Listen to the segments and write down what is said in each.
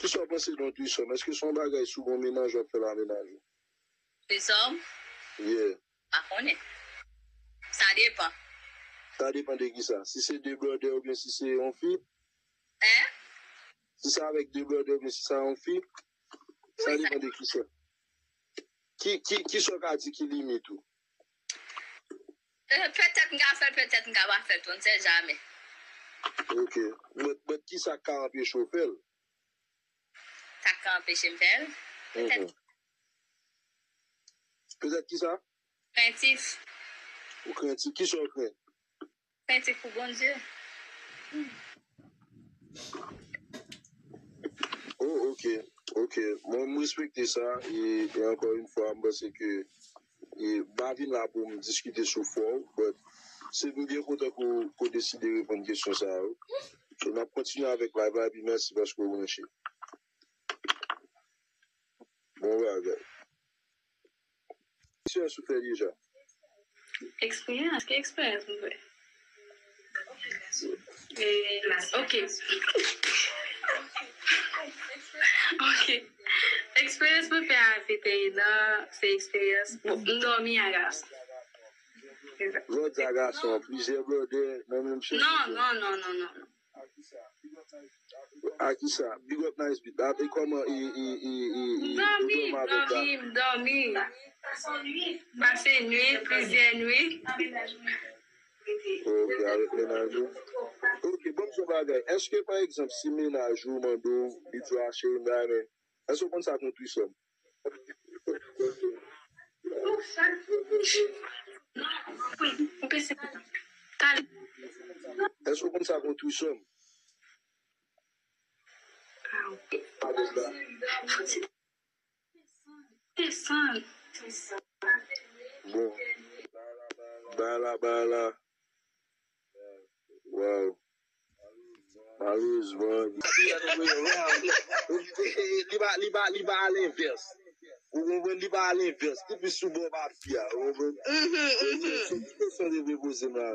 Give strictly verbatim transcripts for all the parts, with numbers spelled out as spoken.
Kisa w panse de yon trisòm? Èske se yon bagay si w gen yon mennaj w ap fè l a mennaj ou? Trisòm? Yeah. Pa konnen. Sa depan. Sa depan de kisa? Si se de brother oubyen si se yon fi? Hein? Si se avèk de brother oubyen si se yon fi? Sa depan de kisa? Ki, ki, kisa w ka di ki limit ou? Euh, petèt m ka fè l, petèt m ka pa fè l tou, n sè jamè. Ok. But, but kisa k ka anpeche w fè l? Sa k ka anpeche m fè l? Petèt. Mhm. Petèt kisa? Krentif. Ou krentif? Kisa w krenn? Krentif pou Bondye. Oh, ok, ok. Mwen, m respekte sa. E, e ankò yon fwa, m panse ke e m pa vin la pou m diskite sou fwa w, but se m byen kontan ke w, ke w deside reponn kesyon sa yo. So, n ap kontinye avèk live la, epi mèsi paske w branche. Bon bagay. Eksperyans ou fè deja? Eksperyans? Ki eksperyans mwen fè? Eh, ok. Ok. Eksperyans mwen fè a se te nan, se eksperyans. Bon, m dòmi a gason. Se sa. Lè w di a gason, plizyè brother nan menm chèz. Non, non, non, non, non. A kisa? Big up Nice Beat. A, e kòman e, e, e, e, e, e dòmi, dòmi, m dòmi. Pase nwit, plizyè nwit. Ok, avèk mennaj ou. Ok, ban m di yon bagay. Èske, pa egzanp, si mennaj ou mande w, li di w, "A, cheri, m ta renmen," èske w konn sa k yon trisòm? Èske w konn sa k yon trisòm? Desann. Bon. Bay la, bay la. Wow. Malerezman, li pa, li pa, li pa alenvès. Ou konprann? Li pa alenvès. Li plis sou bò papi a. Ou konprann? Mhm, mhm. Se ki kesyon w te vle poze m la?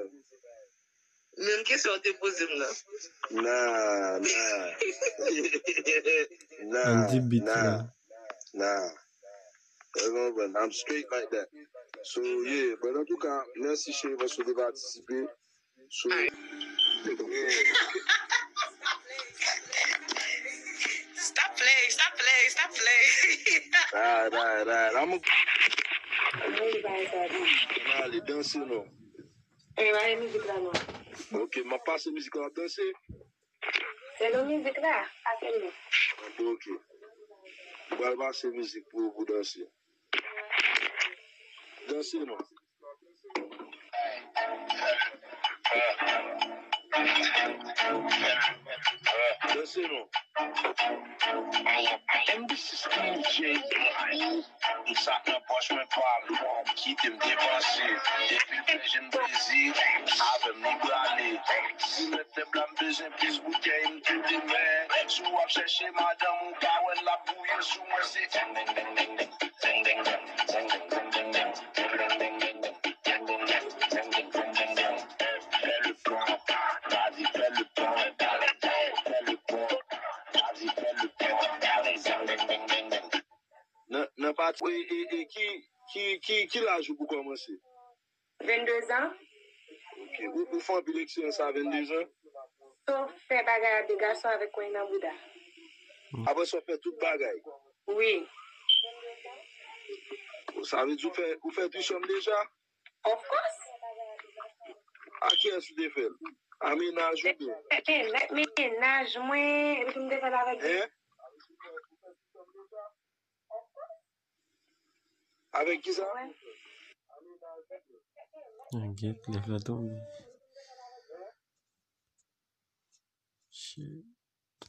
Menm kesyon w te poze m nan. Nah, nah. Nah, nah, nah. Ou konprann? I'm straight like that. So, yeah, but antouka, mèsi cheri paske w te patisipe. So, yeah. Stop play, stop play, stop play. Alright, alright, alright. I'm a... Mwen ale danse non. E, mwen ale mizik la non. Ok, m ap pase mizik la, w ap danse? Se nou mizik la, pase nou. Bon, ok. M pral pase mizik pou, pou danse. Danse non. Danse non. M D six King J. M sa k nan pòch mwen pa m, kite m depanse. Depi l fè je m plezi, avè m li prale. Si mèt nèb la m bezwen plis boutèy, m tou demen. Si w ap chèche madanm ou pa wè l, l ap gouye sou mwen, se teng, teng, teng, teng. Fè le plan, vas-y, fè le plan, fè le plan, vas-y, fè le plan. Nan, nan pati, e, e, e ki, ki, ki, ki laj ou pou kòmanse? Vennde zan. Ok. Ou, ou fè anpil eksperyans a vennde zan? Sof fè bagay a de gason avèk kwen nan bouda. Apre sa, w fè tout bagay? Wi. Sa vle di ou fè, ou fè trisòm deja? Of course. A kiyès ou te fè l? A mennaj ou byen? Mennaj mwen, epi m te fè l avèk... Hein? Avèk kisa? An, get, lè fè tonbe. Shit.